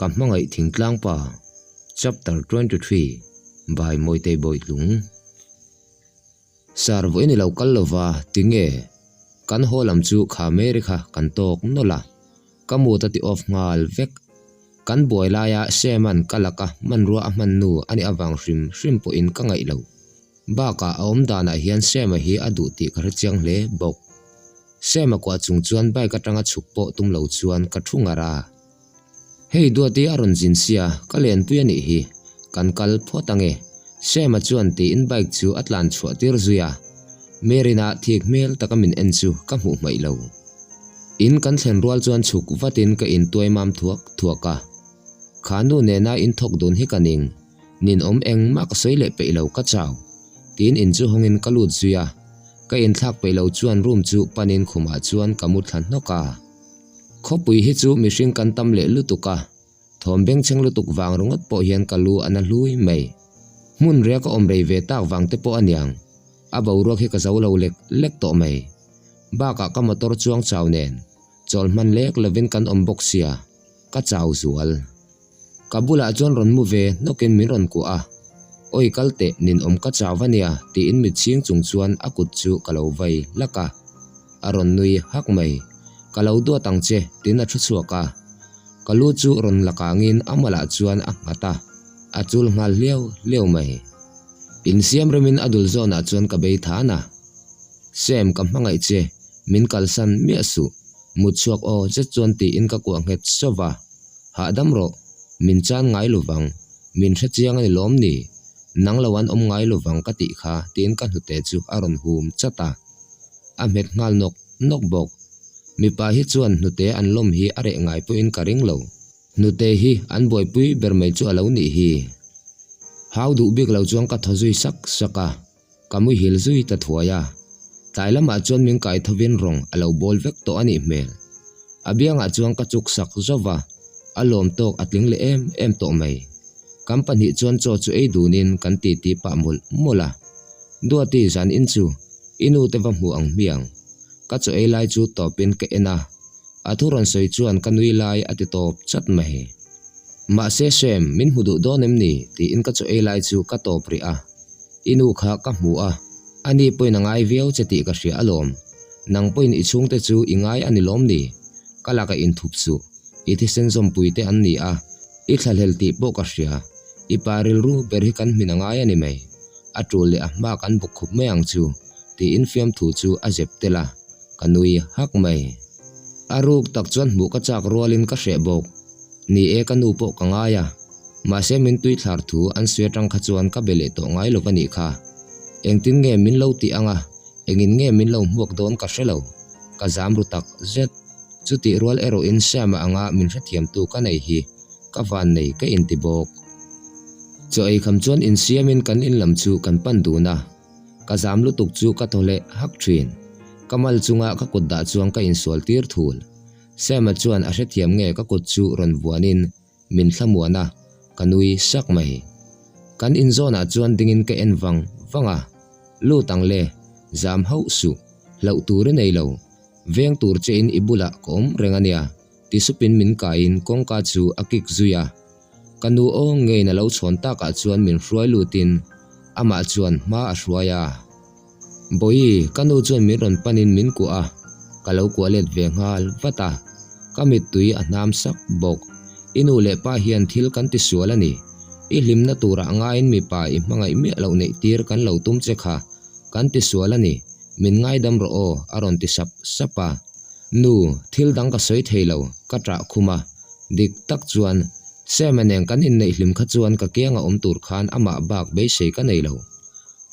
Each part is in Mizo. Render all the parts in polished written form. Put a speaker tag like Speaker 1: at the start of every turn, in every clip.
Speaker 1: Ka hmangaih thingtlang pa Chapter 23 by Mawitei Bawitlung Sir vawiin i lo kal lova tinge kan haw lam chu kha Mary kha kan tawk nawlh a ka mood a ti off nghal vek kan buai laia Sam-a'n ka laka hmanrua a hman nu a nih avang hrim hrim pawhin ka ngaih lo. Bakah a awm danah hian Sam-a hi a duh tih ka hrechiang hle bawk. Sam-a kuah chung chuan bike atanga chhuk pawh tum lo chuan ka thu ngar a. Hei Duati a rawn zin sia, ka lenpui a nih hi. Kan kal phawt ange. Sam-a chuan tiin bike chu a tlan chhuah tir zui a. Marina thik hmel taka min en chu ka hmuh hmaih lo. In kan thlen rual chuan chhuk vatin ka intuai mam thuak thuak a. Kha nu nena inthawk dun hi ka ning. Ninawm engmah ka sawi leh peih lo ka chau. Tiin in chu hawngin ka lut zui a. Ka inthlak peih lo chuan room chu panin khumah chuan ka mu thla hnawk a. Khawpui hi chu mihring kan tam leh lutuk a, thawm bengchheng lutuk vang ringawt pawh hian ka lu a na hlui mai. Hmun ria ka awm rei ve tak vang te pawh a niang. A boruak hi ka zo lo lek lek tawh mai. Bakah ka motor chuang chau nen chawl hman lek lovin kan awm bawk sia, ka chau zual. Ka bulah chuan rawn mu ve hnawkin min rawn kuah a, Awi kal teh, ninawm ka chau a nia tiin mit chhing chung chuan a kut chu ka lo vai hlak a. A rawn nui hak mai. Ka lo duat ang che tiin a thu chhuak a. Ka lu chu rawn la kangin a malah chuan a nghat a, a chul nghal hliau hliau mai. Insiam remin a dul zawnah chuan ka bei than a. Sam ka hmangaih che, min kalsan miah suh. Mut chhuak aw zet chuan tiin ka kuah nghet sawp a. Hahdam rawh, min chan ngai lovang, min hre chiang a ni lawm ni? Nang lo an awm ngai lovang ka tih kha tiin ka hnute chu a rawn hum chat a. A hmet nghal nawk nawk bawk. Mipa hi chuan hnute an lawm hi a reh ngai pawhin ka ring lo. Hnute hi an buaipui ber mai chu a lo nih hi. Hau duh bik lo chuan ka thaw zui sak sak a. Ka muhil zui ta thuai a, tlai lamah chuan min kai thovin rawng a lo bawl vek tawh a nih hmel. A biangah chuan ka chuk sak zauh va, a lawm tawk a tling leh em em tawh mai. Kan pahnih chuan chaw chu ei dunin kan titi pah mawlh mawlh a. Duati zan in chu i nu te va hmu ang hmiang. Ka chaw ei lai chu tawpin ka en a, a thu rawn sawi chuan ka nui lai a ti tawp chat mai. Mahse Sam, min hmu duh dawn em ni? tiin ka chaw ei lai chu ka tawp rih a. I nu kha ka hmu a, ani pawhin a ngai viau che tih ka hria alawm. Nang pawhin i chhungte chu i ngai a ni lawm ni? Ka laka inthup suh, i thisen zawmpui te an ni a, i thlahlel tih pawh ka hria. I pa rilru ber hi kan hmin a ngai a ni mai. A tul leh a hma kan bawk khup mai ang chu, tiin fiamthu chu a zep tel a, ka nui hak mai. A ruk tak chuan hmuh ka chak rualin ka hreh bawk. Ni e, ka nu pawh ka ngai a. Mahse min tui thlar thu an sawi atang kha chuan ka be leh tawh ngai lo va nih kha. Engtin nge min lo tih anga, engin nge min lo hmuak dawn ka hre lo. Ka zam ru tak zet. Chutih rual erawhin Siama anga min hrethiamtu ka nei hi ka van nei ka inti bawk. Chaw ei kham chuan insiamin kan in lam chu kan pan dun a. Ka zam lutuk chu ka thaw leh hak thin. Ka mal chunga ka kut dah chuan ka insual tir thul. Siama chuan a hrethiam nge ka kut chu rawn vuanin Min thlamuan a, ka nui sak mai. Kan inzawnah chuan dingin ka en vang vang a, Lut ang le, zam hauh suh, hlauh tur i nei lo, veng tur chein i bulah ka awm reng a nia, ti supin min kaiin kawngka chu a kik zui a. Ka nu aw ngeiin a lo chhawn takah chuan min hruai lutin amah chuan hma a hruai a. Bawihi, ka nu chuan min rawn panin min kuah a, ka lo kuah let ve nghal vat a, ka mittui a hnam sak bawk. I nu leh pa hian thil kan ti sual a ni. I hlimna turah ngaiin mipa i hmangaih miah loh neih tir kan lo tum che kha, kan ti sual a ni, min ngaidam rawh aw, a rawn ti sap sap a. Nu, thil dang ka sawi thei lo, ka ṭah khum a. Dik tak chuan, Sam-a nen kan inneih hlim kha chuan ka kianga awm tur khan amah bak beisei ka nei lo.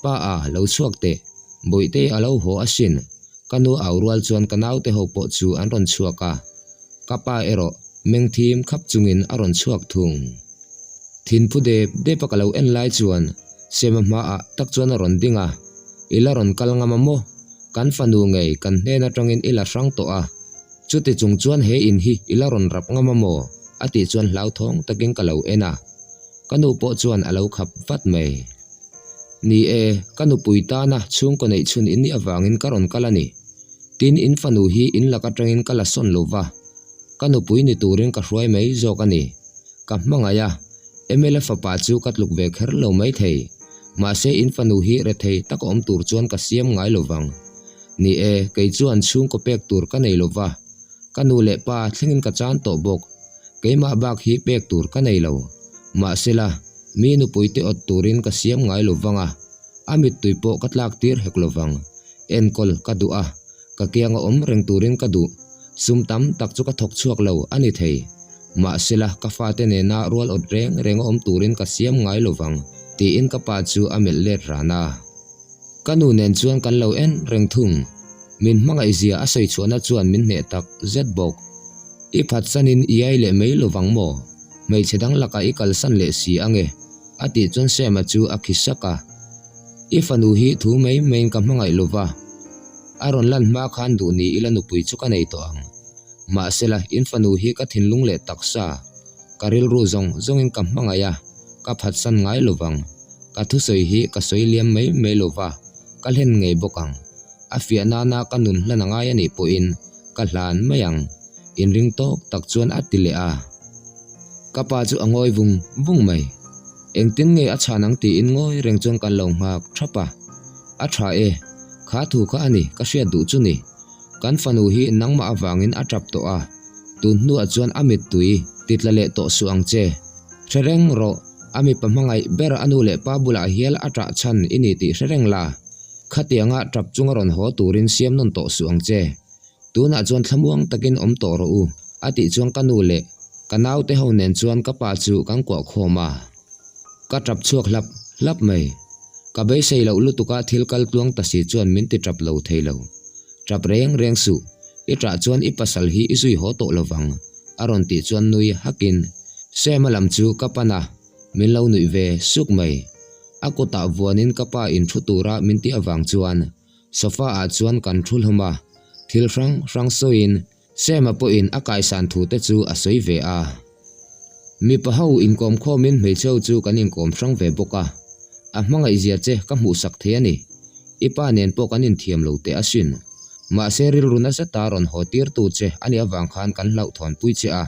Speaker 1: Pa a, lo chhuak teh. Bawihtei a lo haw asin. Ka nu au rual chuan ka naute ho pawh chu an rawn chhuak a. Ka pa erawh meng thim khap chungin a rawn chhuak thung. Thinphu dep dep a ka lo en lai chuan Sema hmaah tak chuan a rawn ding a, I la rawn kal ngam a maw? Kan fanu ngei kan hnen atangin i la hrang tawh a. Chuti chung chuan he in hi i la rawn rap ngam a maw? a tih chuan hlauthawng takin ka lo en a. Ka nu pawh chuan a lo khap vat mai. Ni e, ka nupui tana chhungkaw neih chhun in nih avangin ka rawn kal a ni. Tin, in fanu hi in lak atangin ka la sawn lo va, ka nupui ni turin ka hruai mai zawk a ni. Ka hmangaih a, mla fapa chu ka tluk ve kher lo maithei. Mahse in fanu hi rethei tak a awm tur chuan ka siam ngai lo vang. Ni e, kei chuan chhungkaw pek tur ka nei lo va, ka nu leh pa thlengin ka chan tawh bawk. Keimah bak hi pek tur ka nei lo. Mahsela, mi nupui te awt turin ka siam ngai lo vang a, a mittui pawh ka tlak tir hek lo vang. Enkawl ka duh a, ka kianga awm reng turin ka duh. Sum tam tak chu ka thawk chhuak lo a ni thei. Mahsela, ka fate nena rual awt reng reng a awm turin ka siam ngai lo vang, tiin ka pa chu a melh let ran a. Ka nu nen chuan kan lo en reng thung. Min hmangaihzia a sawi chhuahna chuan min hneh tak zet bawk. I phatsanin i ai leh mai lo vang maw? Hmeichhe dang lakah i kalsan leh si ange, a tih chuan Sema chu a khi sak a. I fanu hi thu mai maiin ka hmangaih lo va, a rawn lan hma khan duh ni ila nupui chu ka nei tawh ang. Mahsela, in fanu hi ka thinlung leh taksa, ka rilru zawng zawngin ka hmangaih a, ka phatsan ngai lo vang. Ka thusawi hi ka sawi liam mai mai lo va, ka hlen ngei bawk ang. A fiah nana ka nun hlan a ngai a nih pawhin ka hlan mai ang, inring tawk tak chuan a ti leh a. Ka pa chu a ngawi vung vung mai. Engtin nge a chhan ang tiin ngawi reng chuan kan lo nghak thap a. A tha e, kha thu kha a ni ka hriat duh chu ni. Kan fanu hi nangmah avangin a tap tawh a, tun hnuah chuan a mittui ti tla leh tawh suh ang che. Hre reng rawh, a mipa hmangaih ber a nu leh pa bulah hial a tah chhan i ni tih hre reng la. Khatianga tap chunga rawn haw turin siam nawn tawh suh ang che. Tunah chuan thlamuang takin awm tawh rawh u, a tih chuan ka nu leh ka naute ho nen chuan ka pa chu kan kuah khawm a. Ka tap chhuak hlap hlap mai. Ka beisei loh lutuka thil kal tluang ta si chuan min ti tap lo thei lo. Tap reng reng suh, i tah chuan i pasal hi i zui haw tawh lo vang, a rawn tih chuan nui hakin Sema lam chu ka pan a, min lo nuih ve suk mai. A kutah vuanin ka pa in thu tura min tih avang chuan sofa ah chuan kan thu hlawm a, thil hrang hrang sawiin Sema pawhin a kaisan thu te chu a sawi ve a. Mipa ho inkawm khawmin hmeichhe ho chu kan inkawm hrang ve bawk a, a hmangaihzia che ka hmuhsak thei a ni. I pa nen pawh kan inthiam lo teh asin. Mahse rilru nasa ta rawn haw tirtu che a nih avang khan kan hlauhthawnpui che a.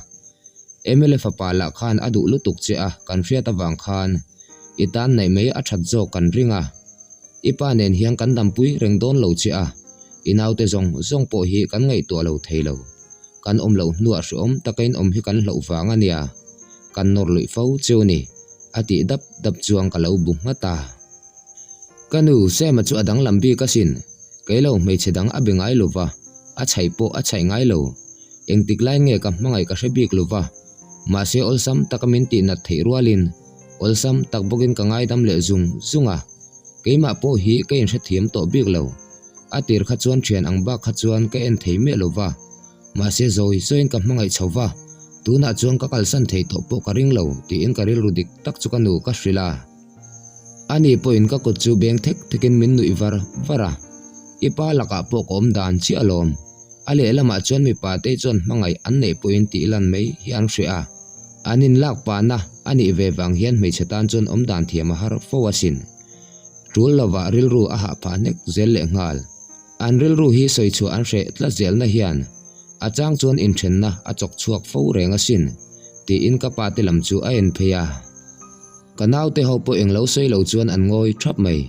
Speaker 1: Mla fapa lah khan a duh lutuk che a kan hriat avang khan i tan naih mai a that zawk kan ring a. I pa nen hian kan dampui reng dawn lo che a, i naute zawng zawng pawh hi kan ngaihtuah lo thei lo. Kan awm loh hnuah hrehawm taka in awm hi kan hlauh vang a nia, kan nawr luih fo cheu ni, a tih dap dap chuan ka lo bu nghat a. Ka nu, Sema chu a danglam bik asin, kei lo hmeichhe dang a be ngai lo va, a chhaih pawh a chhaih ngai lo. Engtik lai nge ka hmangaih ka hre bik lo va, mahse awlsam taka min tihnat theih rualin awlsam tak bawkin ka ngaidam leh zung zung a. Keimah pawh hi ka inhrethiam tawh bik lo. A tir kha chuan thian ang bak kha chuan ka en thei miah lo va, mahse zawi zawiin ka hmangaih chho va, tunah chuan ka kalsan thei tawh pawh ka ring lo tiin ka rilru dik tak chu ka nu ka hrilh a. Ani pawhin ka kut chu beng thek thekin min nuih var var a, I pa lakah pawh ka awm dan chiah alawm. A lehlamah chuan mipa te chuan hmangaih an neih pawhin tih lan mai hi an hreh a, an inlak pahna a nih ve vang hian hmeichhe tan chuan awm dan thiam a har fo asin. Tul lovah rilru a hah phah hnek zel leh nghal. An rilru hi sawi chhuah an hreh tlat zelna hian a chang chuan inthenna a chawk chhuak fo reng asin, tiin ka pa te lam chu a en phei a. Ka naute ho pawh englo sawi lo chuan an ngawi thap mai.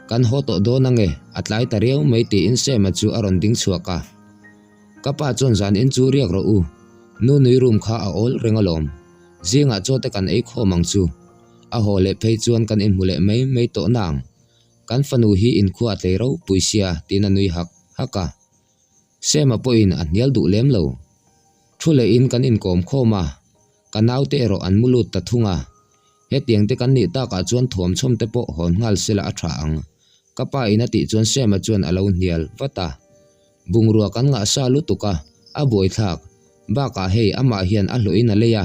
Speaker 1: Kan haw tawh dawn ange, a tlai ta riau mai tiin Sema chu a rawn ding chhuak a. Ka pa chuan zan in chu riak rawh u, nu nui room kha a awl reng alawm. Zingah chaw te kan ei khawm ang chu. A haw leh phei chuan kan inhmu leh mai mai tawh nang. Kan fanu hi inkhua a tlei ropui sia tiin a nui hak hak a. Sema pawhin a hnial duh lem lo. Thu lehin kan inkawm khawm a, ka naute erawh an mu lut ta thung a. Hetiang te kan nih takah chuan thuamchhawm te pawh hawn nghal sela a tha ang. Ka pa in a tih chuan Sema chuan a lo hnial vat a. Bungrua kan ngah sa lutuk a, a buaithlak. Bakah hei amah hian a hlawhin a lei a.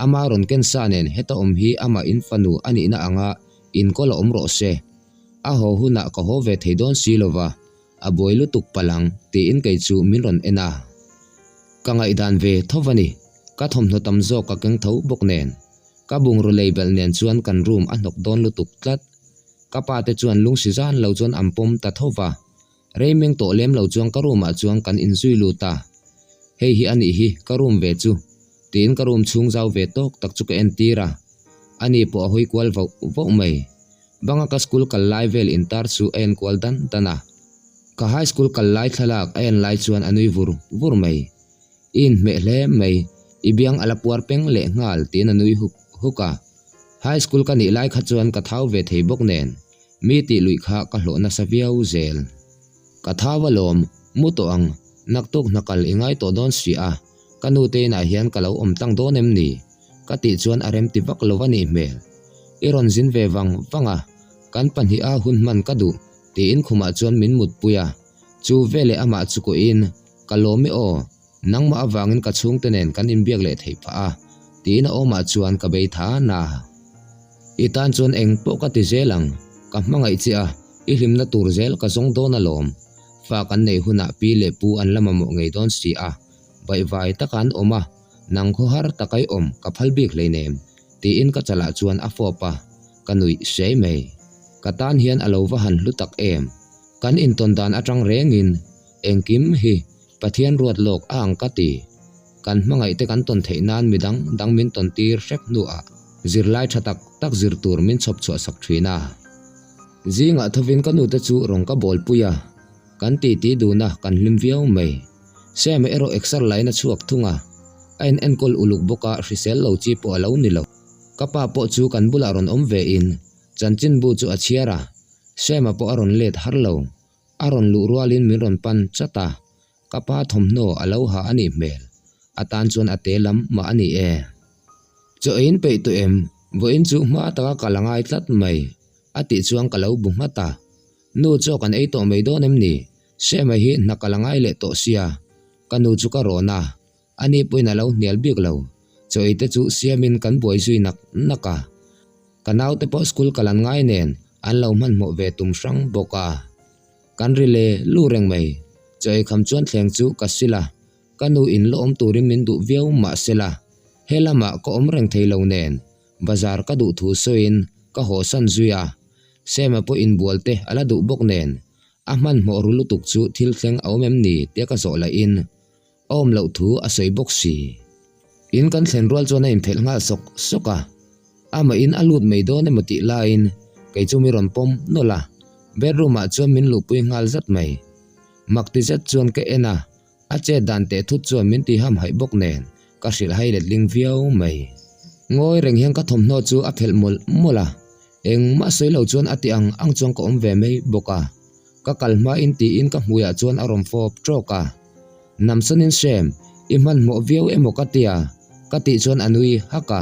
Speaker 1: Ama rawn ken sa nen heta awm hi amah in fanu a nihna anga inkawl a awm rawh se. A haw hunah ka haw ve thei dawn si lova, A buai lutuk palh ang, tiin kei chu min rawn en a. Ka ngaihdan ve tho va ni, ka thawmhnaw tam zawk ka keng tho bawk nen. Ka bungraw lei belh nen chuan kan room a hnawk dawn lutuk tlat. Ka pa te chuan lungsi zan lo chuan an pawm ta tho va. Rei meng tawh lem lo chuan ka room ah chuan kan inzui lut a. Hei hi a nih hi ka room ve chu. Tiin ka room chhung zau ve tawk tak chu ka entir a, ani pawh a hawi kual vauh vauh mai. Banga ka school kal lai vel intar chu a enkual dan dan a. Ka high school kal lai thlalak a en lai chuan a nui vur vur mai. I inhmeh hle mai, i biang a la puar peng leh nghal tiin a nui huk huk a. High school ka nih lai kha chuan ka thau ve thei bawk nen, mi tih luih kha ka hlawh nasa viau zel. Ka thau alawm, mu tawh ang, naktuk hna kal i ngai tawh dawn si a, ka nu te inah hian ka lo awm tlang dawn em ni? Ka tih chuan a remti vak lo a nih hmel. I rawn zin ve vang vang a, kan pahniha hun hman ka duh, tiin khumah chuan min mutpui a. Chu veleh amah chu kuahin, Ka lawm e aw, nangmah avangin ka chhungte nen kan inbiak leh theih phah a, tiin a awmah chuan ka bei than a. I tan chuan eng pawh ka ti zel ang, ka hmangaih che a, i hlimna tur zel ka zawng dawn alawm. Fa kan neih hunah pi leh pu an la mamawh ngei dawn si a, baihvai taka an awm a, nang khawhar taka i awm ka phal bik hleinem, tiin ka chalah chuan a fawp a, ka nuih sei mai. Ka tan hian a lo va han hlu tak em. Kan intawn dan atang rengin Engkim hi Pathian ruat lawk a ang ka ti. Kan hmangaihte kan tawn theih nan midang dang min tawn tir hrep hnuah zirlai tha tak tak zir tur min chhawp chhuah sak thin a. Zingah thovin ka nute chu rawn ka bawl pui a, kan titi dun a kan hlim viau mai. Sam erawh exer lain a chhuak thung a, a in enkawl uluk bawk a hrisel lo chi pawh a lo ni lo. Ka pa pawh chu kan bulah rawn awm ve in chanchinbu chu a chhiar a, Sam-a pawh a rawn let har lo. A rawn luh rualin min rawn pan chat a, ka pa thawmhnaw a lo ha a nih hmel, a tan chuan a te lam mah a ni e. Chaw eiin peih tawh em? Vawiin chu hma taka kal a ngai tlat mai, a tih chuan ka lo bu nghat a. Nu chaw kan ei tawh mai dawn em ni? Sema hi hna kal a ngai leh tawh sia, ka nu chu ka rawn a, Ani pawhin a lo hnial bik lo. Chaw ei te chu siamin kan buai zui nak nak a. Ka naute pawh school kal an ngai nen an lo hmanhmawh ve tum hrang bawk a. Kan ri le lu reng mai. Chaw ei kham chuan thleng chu ka sil a. Ka nu in la awm turin min duh viau mah sela he lamah ka awm reng thei lo nen bazar ka duh thu sawiin ka haw san zui a. Sema pawh inbual te a la duh bawk nen a hmanhmawh ru lutuk chu thil thleng a awm em ni tia ka zawh lahin A awm loh thu a sawi bawk si. In kan thlen rual chuan a inphelh nghal sawk sawk a. Amah in a lut mai dawn emaw tih laiin kei chu mi rawn pawm nawlh a, bedroom ah chuan min luhpui nghal zat mai. Mak ti zet chuan ka en a, a chet dan teh thut chuan min ti hamhaih bawk nen ka hrilh hai letling viau mai. Ngawi reng hian ka thawmhnaw chu a phelh mawlh mawlh a, engmah sawi lo chuan a ti ang ang chuan ka awm ve mai bawk a. Ka kal hmain tiin ka hmuiah chuan a rawn fawp tawk a. Namsanin Shem, i hmanhmawh viau emaw ka tia? Ka tih chuan a nui hak a.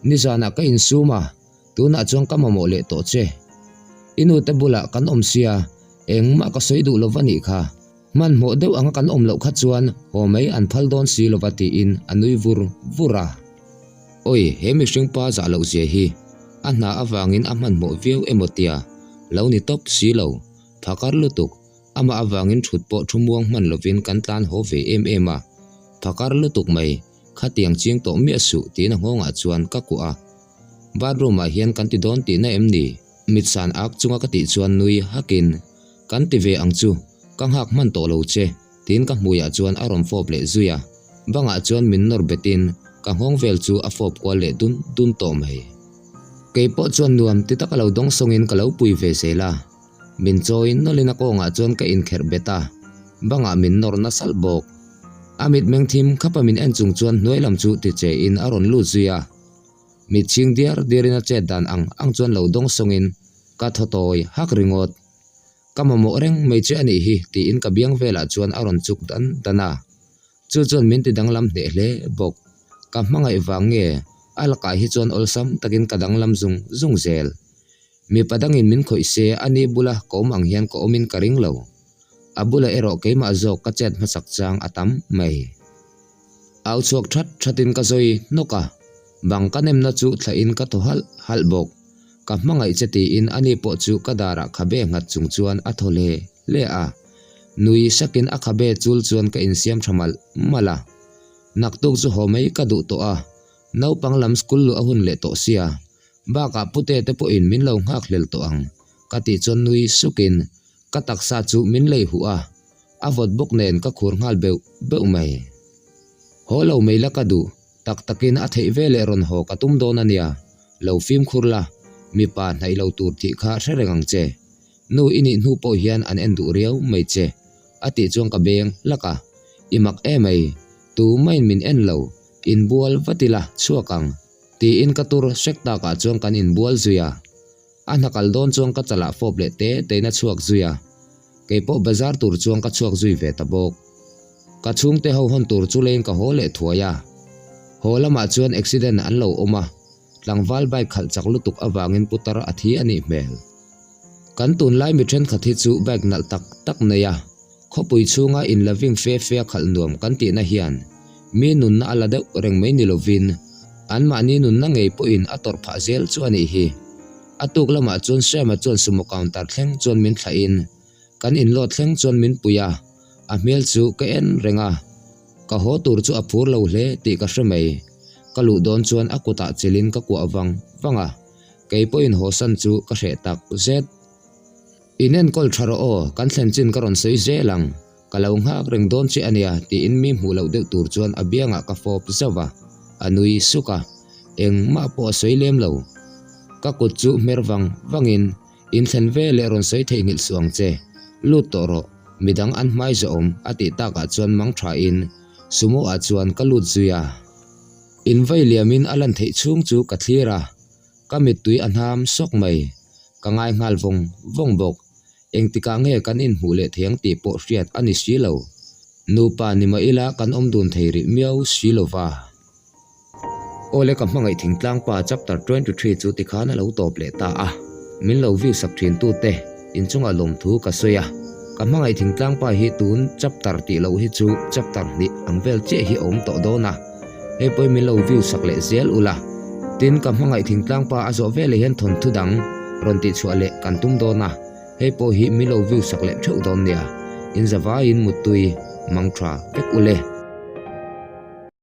Speaker 1: Nizanah ka insum a, tunah chuan ka mamawh leh tawh che. I nute bulah kan awm sia, engmah ka sawi duh lova nih kha. Hmanhmawh deuh anga kan awm loh kha chuan haw mai an phal dawn si lova tiin a nui vur vur a. Awi, he mihring pa zah loh zia hi a hna avangin a hmanhmawh viau emaw tia lo ni tawp si lo, phakar lutuk. Amah avangin thut pawh thu muang hman lovin kan tlan haw ve em em a, phakar lutuk mai, khatiang chiang tawh miah suh tiin a nghawngah chuan ka kuah a. Bathroom ah hian kan ti dawn tihna em ni? Mitsan ak chunga ka tih chuan nui hakin, Kan ti ve ang chu, ka nghak hman tawh lo che, tiin ka hmuiah chuan a rawn fawp leh zui a. Bangah chuan min nawr betin ka nghawng vel chu a fawp kual leh dun dun tawh mai. Kei pawh chuan nuam ti taka lo dawng sawngin ka lo pui ve zel a. Min chawi nawlin a kawngah chuan ka inkherh bet a, bangah min nawr nasalh bawk. A mitmeng thim khapa min en chung chuan hnuai lam chu ti che in a rawn lut zui a. Mit chhing diar diarin a chet dan ang ang chuan lo dawng sawngin ka thaw tawi hak ringawt. Ka mamawh reng mai che a nih hi tiin ka biang velah chuan a rawn chuk dan dan a. Chu chuan min ti danglam hneh hle bawk. Ka hmangaih vang nge a lakah hi chuan awlsam takin ka danglam zung zung zel. Mipa dangin min khawih se a ni bula ka awm ang hian ka awmin ka ring lo. A bula erawh keimah zawk ka chet hmasak chang a tam mai. Au chhuak that thatin ka zawi hnawk a, bang ka nemna chu thlahin ka thaw halh halh bawk. Ka hmangaih che tiin a ni pawh chu ka darah khabe nghat chung chuan a thaw hle hle a. Nui sakin a khabe chul chuan ka insiam tha malh malh a. Naktuk chu haw mai ka duh tawh a, naupang lam school luh a hun leh tawh sia. Bakah pute te pawhin min lo nghak hlel tawh ang, ka tih chuan nui sukin ka taksa chu min lei huh a, a vawt bawk nen ka khur nghal beuh beuh mai. Haw lo mai la ka duh, Tak takin a theih veleh rawn haw ka tum dawn a nia, lo fimkhur la, mipa hnaih lo tur tih kha hre reng ang che. Nu i nih hnu pawh hian an en duh riau mai che, a tih chuan ka beng hlak a. I mak emai, tumahin min en lo, inbual vat ila chhuak ang, tiin ka tur hrek takah chuan kan inbual zui a. A hna kal dawn chuan ka chalah fawp leh te tein a chhuak zui a, kei pawh bazar tur chuan ka chhuak zui ve ta bawk. Ka chhungte ho hawn tur chu leiin ka haw leh thuai a. Haw lamah chuan accident an lo awm a, tlangval bike khalh chak lutuk avangin putar a thi a nih hmel. Kan tunlai mi thenkhat hi chu bike nalh tak tak nei a, Khawpui chhunga in loving fe fe a khalh nuam kan tihna hian mi nunna a la deuh reng mai ni lovin anmahni nunna ngei pawhin a tawrh phah zel chu a nih hi. A tuk lamah chuan Shyama chuan sumo counter thleng chuan min thlahin kan inlawt thleng chuan min pui a, a hmel chu ka en reng a, ka haw tur chu a phur lo hle tih ka hre mai. Ka luh dawn chuan a kutah chelin ka kuah vang vang a, kei pawhin hawsan chu ka hreh tak zet. In enkawl tha rawh aw, kan thlen chin ka rawn sawi zel ang, ka lo nghak reng dawn che a nia tiin mi hmuh loh deuh tur chuan a biangah ka fawp zauh va, a nui suk a, engmah pawh a sawi lem lo. Ka kut chu hmer vang vangin, In thlen ve leh rawn sawi theihnghilh suh ang che, lut tawh rawh, midang an hmai zawh awm a tih takah chuan mang thain Sumo ah chuan ka lut zui a. In vei liamin a lan theih chhung chu ka thlir a, Ka mittui a hnam sawk mai. Ka ngai nghal vawng vawng bawk. Engtikah nge kan inhmuh leh thei ang tih pawh hriat a ni si lo. Nupa ni mah ila kan awm dun thei rih miau si lo va. Awle ka hmangaih thingtlang pa chapter 23 chu tikhan a lo tawp leh ta a. Min lo view sak thin tute inchungah lawmthu ka sawi a. Ka hmangaih thingtlang pa hi tun chapter tih loh hi chu chapter hnih ang vel chiah hi a awm tawh dawn a. Hei pawhin min lo view sak leh zel ula. Tin, ka hmangaih thingtlang pa a zawh veleh hian thawnthu dang rawn tihchhuah leh kan tum dawn a, hei pawh hi min lo view sak leh theuh dawn nia. In zavaiin muttui mang tha vek ule.